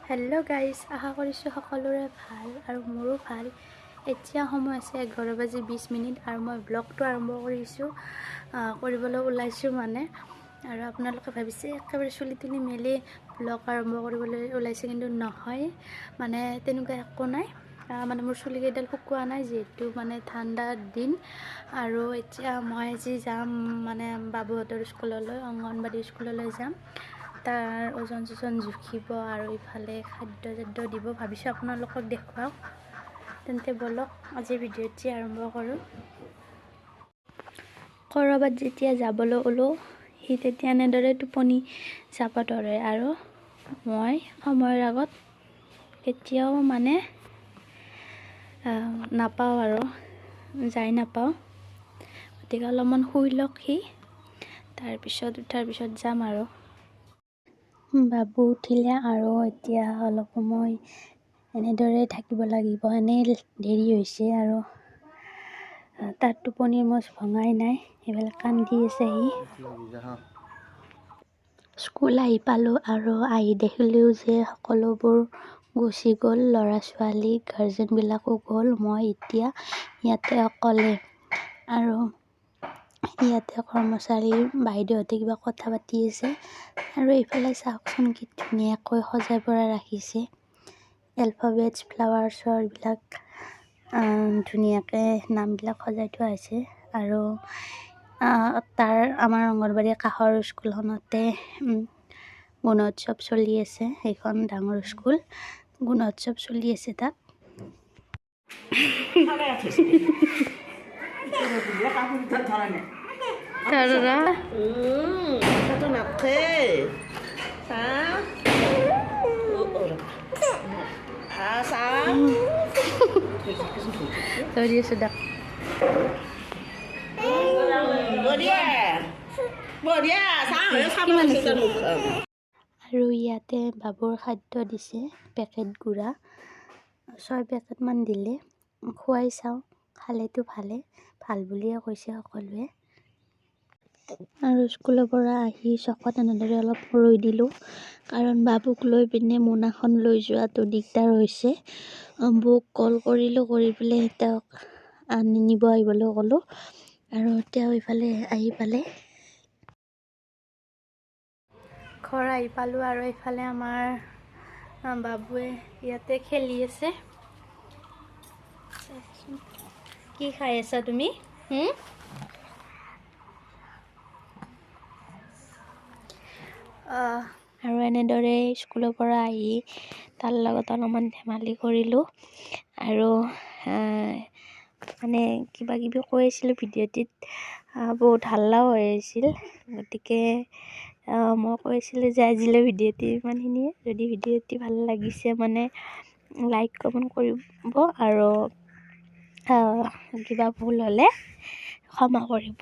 Hello' guys, আশা কৰিছোঁ সকলোৰে ভাল আৰু মোৰো ভাল। এতিয়া সময় আছে 11:20 আৰু মই ব্লগটো আৰম্ভ কৰিছোঁ, কৰিবলৈ ওলাইছোঁ মানে। আৰু আপোনালোকে ভাবিছে একেবাৰে চুলি তুলি মেলি ব্লগ আৰম্ভ কৰিবলৈ ওলাইছে, কিন্তু নহয়, মানে তেনেকুৱা একো নাই। মানে মোৰ চুলিকেইডাল শুকোৱা নাই, যিহেতু মানে ঠাণ্ডাৰ দিন। আৰু এতিয়া মই আজি যাম মানে বাবুহঁতৰ স্কুললৈ, অংগনবাদী স্কুললৈ যাম। তাৰ ওজন চোজন জুখিব আৰু ইফালে খাদ্য চাদ্য দিব, ভাবিছোঁ আপোনালোকক দেখুৱাওঁ। তেন্তে ব'লক আজিৰ ভিডিঅ'টি আৰম্ভ কৰোঁ। ক'ৰবাত যেতিয়া যাবলৈ ওলো, সি তেতিয়া এনেদৰে টোপনি যাব ধৰে আৰু মই সময়ৰ আগত কেতিয়াও মানে নাপাওঁ আৰু যাই নাপাওঁ। গতিকে অলপমান শুই লওক সি, তাৰপিছত উঠাৰ পিছত যাম। আৰু বাবু উঠিলে আৰু এতিয়া অলপ সময় এনেদৰে থাকিব লাগিব, এনেই দেৰি হৈছে আৰু তাৰ টোপনিৰ মজ ভঙাই নাই, এইফালে কান্দি আছে সি। স্কুল আহি পালোঁ আৰু আহি দেখিলোঁ যে সকলোবোৰ গুচি গ'ল, ল'ৰা ছোৱালী গাৰ্জেনবিলাকো গ'ল, মই এতিয়া ইয়াতে অকলে। আৰু ইয়াতে কৰ্মচাৰী বাইদেউহঁতে কিবা কথা পাতি আছে। আৰু এইফালে চাওকচোন কি ধুনীয়াকৈ সজাই পৰাই ৰাখিছে, এলফাবেটছ ফ্লাৱাৰ্ছৰ এইবিলাক ধুনীয়াকৈ নামবিলাক সজাই থোৱা হৈছে। আৰু তাৰ আমাৰ অংগনবাড়ীৰ কাষৰ স্কুলখনতে গুণোৎসৱ চলি আছে, সেইখন ডাঙৰ স্কুল, গুণোৎসৱ চলি আছে তাত। আৰু ইয়াতে বাবুৰ খাদ্য দিছে, পেকেট গুড়া 6 পেকেটমান দিলে, খুৱাই চাওঁ, খালেতো ভালে, ভাল বুলিয়ে কৈছে সকলোৱে। আৰু স্কুলৰ পৰা আহি চকত এনেদৰে অলপ ৰৈ দিলোঁ, কাৰণ বাবুক লৈ পিনে মোনাখন লৈ যোৱাটো দিগদাৰ হৈছে। বৌক কল কৰিলোঁ, কৰি পেলাই তেওঁক আনি নিব আহিবলৈ ক'লোঁ আৰু তেওঁ ইফালে আহি পালে। ঘৰ আহি পালোঁ আৰু এইফালে আমাৰ বাবুৱে ইয়াতে খেলি আছে। কি খাই আছা তুমি? আৰু এনেদৰে স্কুলৰ পৰা আহি তাৰ লগত অলপমান ধেমালি কৰিলোঁ আৰু মানে কিবা কিবি কৈ আছিলোঁ ভিডিঅ'টিত, বহুত হাল্লাও হৈ আছিল। গতিকে মই কৈছিলোঁ যে আজিলৈ ভিডিঅ'টি ইমানখিনিয়ে। যদি ভিডিঅ'টি ভাল লাগিছে মানে লাইক কমেণ্ট কৰিব আৰু কিবা ভুল হ'লে ক্ষমা কৰিব।